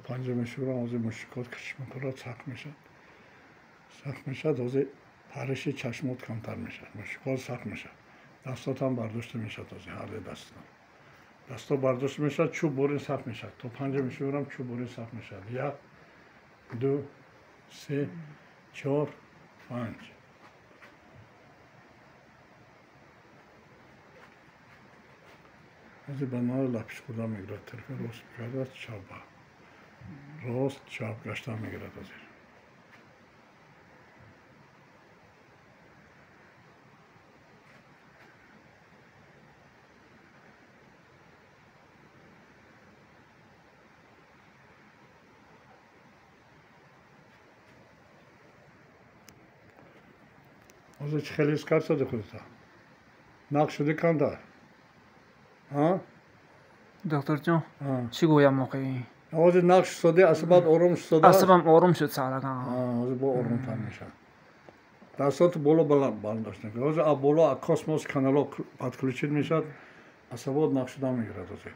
Панҷа мешӯрам, ҳозир мушикот чашмакора сахт мешавад. Сахт мешавад, ҳозир париши чашмот камтар мешавад. Мушикот сахт мешавад. Дастотам бардошта мешавад ҳозир, ҳарде дастотам. Дасто бардошта мешавад, чӯб борин сахт мешавад. То панҷа мешӯрам, чӯб борин сахт мешавад. Як, ду, се, чор, панҷ. Ҳозир ба нав лапиш хӯрда мегирад. Тарафи рост мекарда, чапа. Рост, чап гашта мегирад ҳозир. Ҳозир чӣ хеле ҳис кард сади худата? Нақш шуди камтар? Ҳа? Докторҷон, чӣ гӯям охи? Ҳозир нақш шуди, асабат ором шуда? Асабам ором шуд салаган. Ҳозир бо оромтар мешавад. Дастото боло баланд дошта. Ҳозир аз боло аз космос канало подключить мешавад, асабот нақш шуда мегирад ҳозир.